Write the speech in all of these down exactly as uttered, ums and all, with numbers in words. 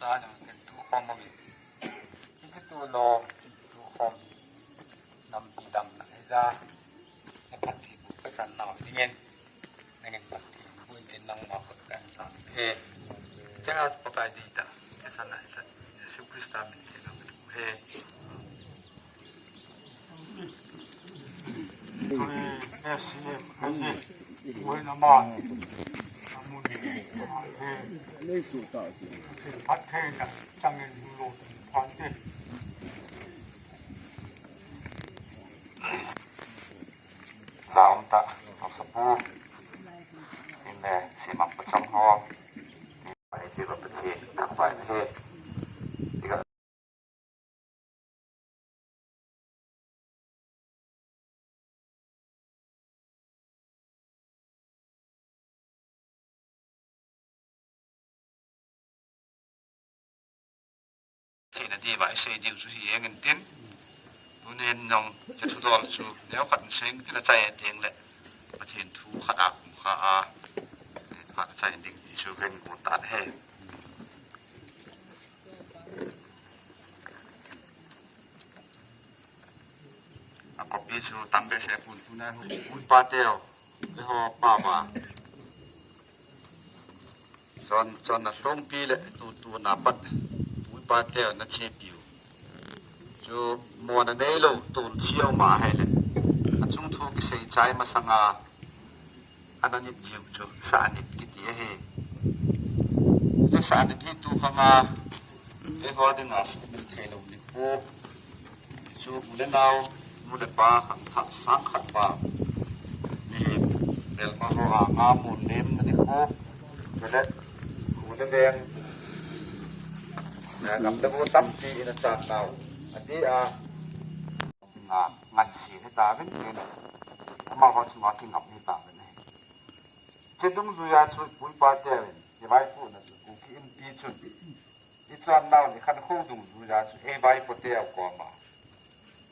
Sa nung tin tu khom mo mi. Tin tu lo, tin tu khom. Nam ti dam na he da. Na phat ti bu ka san nau ding en. Nangin phat ti bu tin nang ma khut kan san. He. Chang at Pakai di ta. Ka san na sa. Jesu Krista min te nang tu he. Zaum ta, Sapu, in le, Simang Pachang ho, in le, Pathen, thangvah in he, Theina diuva isei diu chu hi engin tin. Tunin jong hiche thudol chu neokhat in seng tin achai teng le Pathen thu khat a kum kha a, khat achai ding ti chu ven gon tan ahi. A copy chu tam behseh pon, tuna hu, pu pa teu, eiho pa va. Chon, chon na lhongpi le tu, tu na pat, pu pa teu na chepiu. Chu mo na nei lou, tun chiau ma hai le. Achung thu kisei chai masanga. Ana nit jiu chu, sa nit kiti ahi. Chu sa nit hi tu khang a, eiho dinga sukmil thei lou nikho. Chu u le nao, nu le pa khangthah sang khat pa. Mihem, melma ho a nga mun lem na nikho. Chu le, u le veng. Na gam le go tampi in a chan nau. Ati a. Nga, ngan si he ta ven, ven. Amaho chunga kingam he ta ven. Hiche dungjuia chu pu pa teuvin, i vaipohna chu Kuki Inpi chun, i chonnau nikhat kho dungjuia chu ei vaipo teu koma,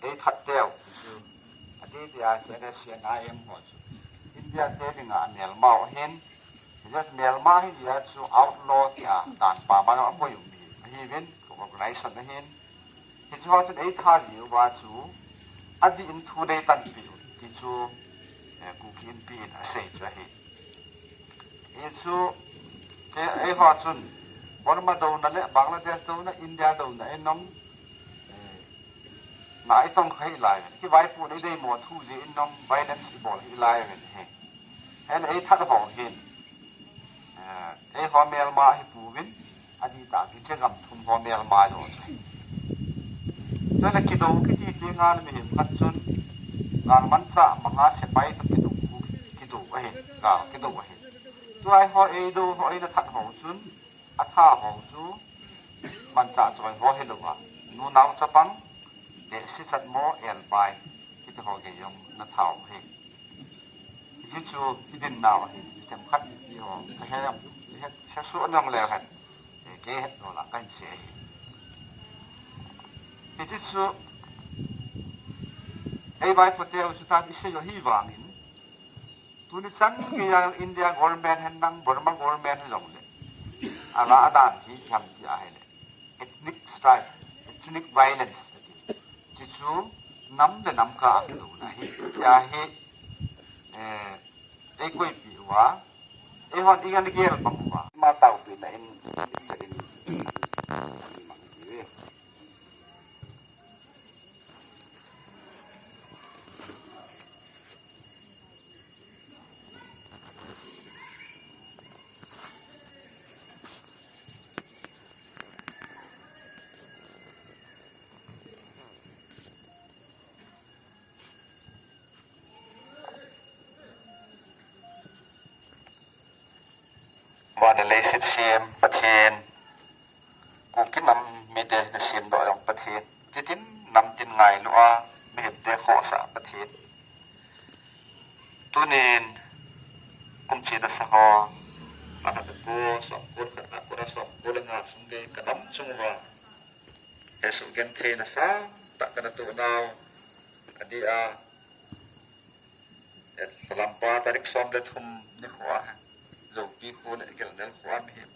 ei that teu chu, ati tia chu N S C N I M ho chu, India te dinga amelmau ahin, just melma hi dia chu outlaw tia dan pa ma apoi um hi, ahiuvin, organization ahin, Hiche ho chun ei that jiuva chu, adih in thu nei tanpeh u, ti chu, eh, Kuki Inpi in asei chu ahi. Hichu, eh, eiho chun, Burma douna le Bangladesh douna, India douna, ei nong, eh, na i tong kha hilai, kivaipohna i deimo thu jeh in nong violence i bol hilai ven hi. Hen ei that ho hin, eh, eiho melma hi pouvin, Adih tah chu hiche gam thum ho melma jo chu. Chule kidou kiti teng le mihem khat chun, gal manchah manga sepai toh kidou, kidou ahi, gal kidou ahi. Tua eiho eidou ho eina that ho chun, atha ho chu, manchah choi ho hilouva, nunao chapang, tehse chatmo, elbai, kiti ho gei jong na that u ahi. Hichu, i dinnau ahi, i themkhat i ti ho, ka he, i he, he suh nang leu hen, eh, kei het lou la, kahin sei ahi. Hichu, ei vaipo teu chu tan i sei u ahi vangin, tuni chan geiya India government hen lang, Burma government hen lang le, ala adan hi ham ti ahile. Ethnic strife, ethnic violence, ati. Chuchu nam le nam kah a kidouna hi, tia hi, eh, ei koipi uva, eihon i gel bang uva. Ma taopina in, in, in, Van le leiset sem Pathen, Kuki nam mite na semdoh jong Pathen, titin namtin ngailu a, mihemte khohsah Pathen. Tunin, kum chena sa ho, akhat ko, somko le khat, akhat somko le nga sung gei ka nam chung uva, hesoh gentheina sangtah kana toh nau, adeh a, Lhalampa tarik som le thum nikho a, Joupi kho le Gelnel kho a mihem,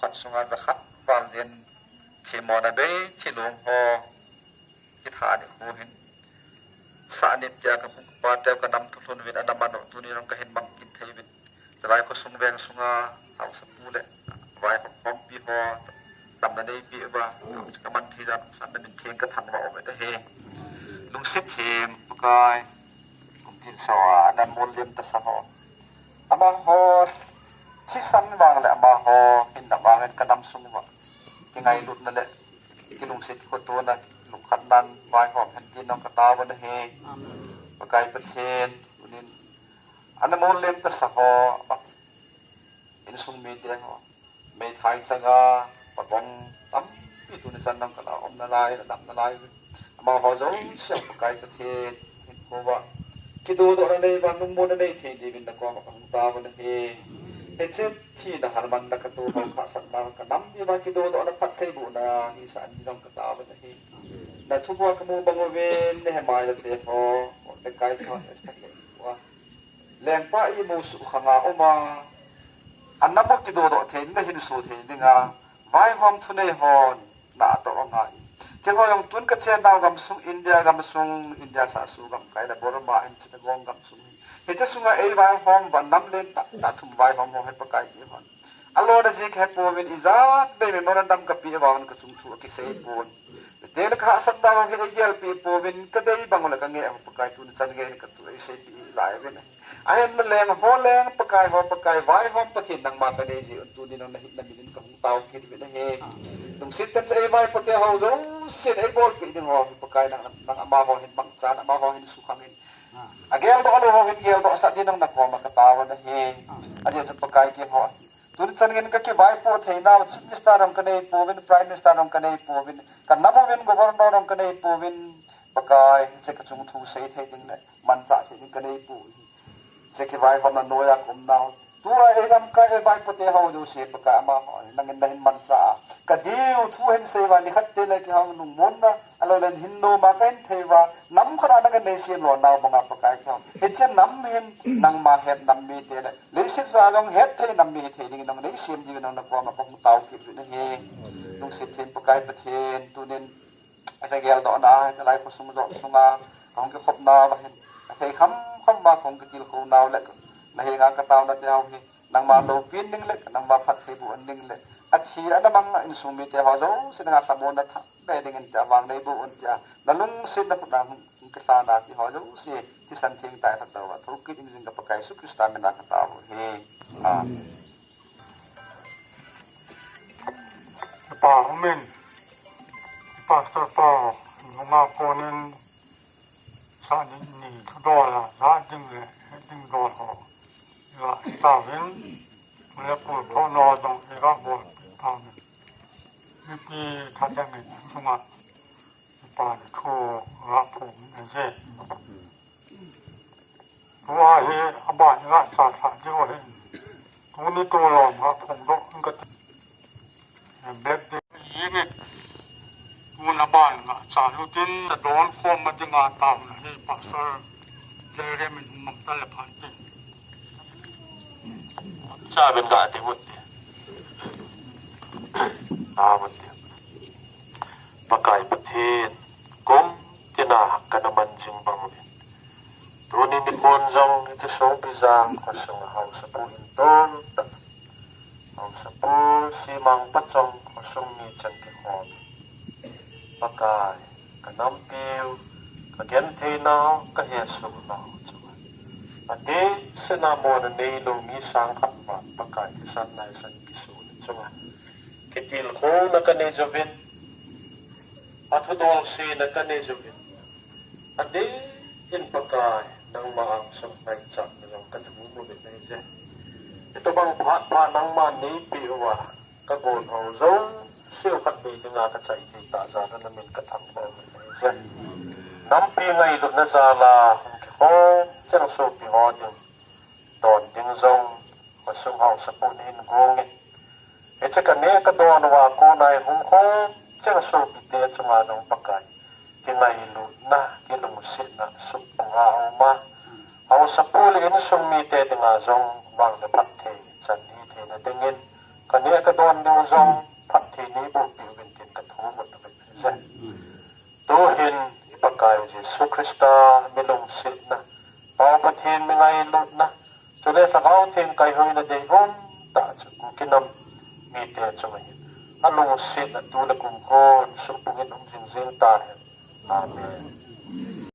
Khat sunga jakhat val din themmo na bei thilong ho kitha ni khu hin. Sa nit tia ka pung pa teu ka nam thu lhun vin a nam ano tuni nong ka hin mang kin thei vin. Jalai ko sung veng sunga hausa pu le vai hom hom pi ho nam na nei pi ba ka man thei dan san na min theng ka thang va o ve ta he. Lungsit them Pakai. Kum tin sa wa na mol lem ta sa ho. Amaho thisan vang le amaho hinna vangin ka nam sung uva kingailutna le kilungset khotona lungkhatnan vaihom hen tin nong ka taona hi. Pakai Pathen, tunin ana mol lem ta sa ho, insung mite ho, meithai changa pagong tampi tuni chan nong ka la om nalai, la dam nalai. Amaho jouse Pakai Pathen, hin kova kidodohna nei uva, lungmonna nei thei diuvin na koma ka hung taona hi. Hiche thina harmanna ka tu ho, hahsatna ka nam diuva, kidodohna phattheibohna hisa an ding nong ka taona hi. Na thu ho ka mu bang uvin, Nehemiah te ho, Mordecai te ho, Esther te ho, lengpa imu suh khanga uma, ana mu kidodoh thei, na hin su thei dinga vaihom thunei hon na atoh angai. Keiho jong tun ka chennau gamsung, India gamsung, India sahsu gamkai le Burma hin Chittagong gamsung hin. Hiche sunga ei vaihom uva nam len tah tah thum vaihom ho hi Pakai keihon alona ji ka he pouvin, ijat bei memorandum ka pe uva hon ka chungthu a kisei pon. Tele ka hahsatna vang hi ei gelpeh pouvin, ka dei bang le ka ngeh ho Pakai tuni chan gei ka tu ei seipeh lai uvin. Ahin na leng ho leng Pakai ho Pakai vaihom Pathen nangma ka nei ji un tuni nong na hina min in ka hung tao kit uvin ahi. Lungset tah in ei vaipo te ho jousen ei bolpeh ding ho Pakai nang, nang amaho hin mangchan, amaho hin sukhang in. Ageldoh lou ho hin geldoh sah ding nong na koma ka taona hi. Ajeh chu Pakai keiho tuni chan gei in ka kivaipo theina, Chief Minister jong ka nei pouvin, Prime Minister jong ka nei pouvin, ka nam uvin Governor jong ka nei pouvin, Pakai, hiche ka chungthu sei thei ding le manchah thei ding ka nei pouve. Hiche kivaihomna noiya ka um nau. Tua ei lamkai ei vaipo te ho jouse Pakai amaho nangin na hin manchah a, ka diu thu hin sei uva, nikhat tele keiho lungmonna, alou len hin noma ka hin thei uva, nam khat a nangin nei sem lou nau banga Pakai keiho. Hiche nam hin nangma het nam mite le leiset a jong het thei nam mi hithei dingin nong nei sem diuvin nong na koma ka hung tao kit uvin ahi. Lungset them Pakai Pathen, tunin ka geldohna, ka lai khosung jong sunga ka hung kikhopna uva hin, ka thei kham kham uva ka hung kitilkhou nau le na henga ka taona te ho hi nangma loupina ding le nangma phattheibohna ding le athi ana mang a insung mite ho jouse nanga lhamonna tha be dingin tia vang nei boh un tia na lungsetna khut na hung kilhana ti ho jouse thisan theng tah a ka tao a, thokit ingjing ka Pakai Jesu Christa mina ka tao hi. Amen. Pa umin, Pastor pa nunga konin sa ni ni thudol a, za ding le, ding dol ho. Ila tawin, mula pul pho no dong ila bol tawin. Mipi thadang in sunga, pa ni thu ra phung na je. Tua hi aban ila sa tha je wa hin. Tuni tu lom ra phung do ka. Bek de yini. Tuna ban nga cha lutin ta don khom ma dinga tauna hi Pastor Jeremy hum mang ta le phan tin. Cha ben ga te wut te. A wut te. Pakai Pathen, kum tina kana man jing bang uvin. Tuni nikho jong hiche Songpijang khosung a haosapu hin ton ta. Haosapu Simang Pachong khosung mi chan kikhom. Pakai, ka nampiu, ka gentheinau, ka hesohnau chu. Adeh sena mona neilou mi sang khat ma Pakai thisan naisan kisun chunga. Kitilkhouna ka nei jouvin. Athudolsena ka nei jouvin. Adeh in Pakai, nangma angsung ngaichatna jong ka thum uvin ahi je. Hitobang phat pha nangma neipeh uva, ka gon ho jouse u khatvei dinga ka chai thei tah jal a na min ka thangvah uvin ahi je. Nampi ngailutna jal a hung kikhom cheng sopi ho ding, don ding jong, khosung haosapu nahin gong in. Hiche ka neh ka don uva kona hung khom cheng sopite chunga jong Pakai, kingailutna, kilungsetna, suk panga aum a. Haosapu le insung mite dinga jong vang le phatthei chan hitheina dingin, ka neh don diu jong phatthei nei boh peh uvin tin ka thum u ahi. Tuhin i Pakai Jesu Christa mi lungsetna, Pau Pathen mi ngailutna, chule Lhagao Theng kaihoina deium tah chu Kuki nam mite chunga hin a lungsetna tu le kumkon suhpungin um jing jing tahen. Amen.